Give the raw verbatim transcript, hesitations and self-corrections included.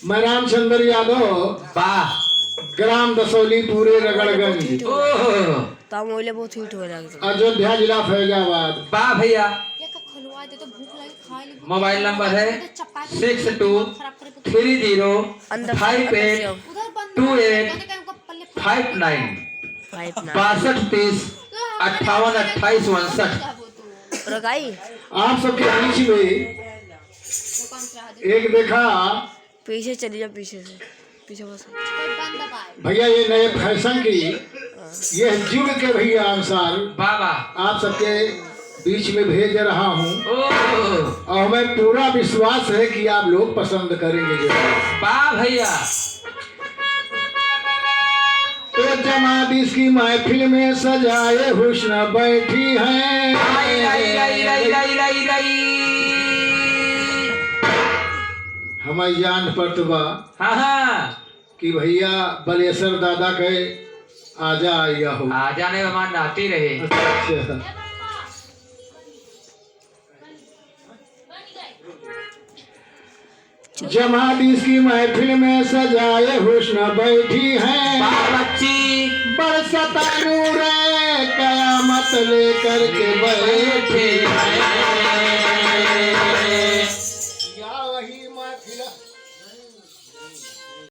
मैं रामचंद्र यादव, वाह। ग्राम दसौली, पूरे रगड़गंज, ओह। तामोले बहुत हिट होए लगे। अयोध्या जिला फैजाबाद। वाह भैया। ये का खोलवा दे तो भूख लगी, खा ली। मोबाइल नंबर है six two three zero five eight two eight five nine. बासठ तीस अट्ठावन अट्ठाईस उनसठ। रुकाई। आप सबके बीच में एक देखा पीछे चली जा, पीछे से, पीछे बस। भैया, ये नए फैशन की, ये युग के भैया अनुसार बाबा। आप सबके बीच में भेज रहा हूँ। ओह। और हमें पूरा विश्वास है कि आप लोग पसंद करेंगे जरूर। वाह भैया। तो जमात इसकी महफिल में सजाए हुस्न बैठी हैं। आई, आई, आई, आई। हमारी जान पर तो बा हाँ, हाँ। कि भैया बलेसर दादा के आजा आइया हो। आजा ने हमार नाती रहे। अच्छा, अच्छा। जमात इसकी महफिल में सजाए हुस्न बैठी हैं। वाह बच्ची। बरसता नूरे कयामत लेकर के बैठी हैं।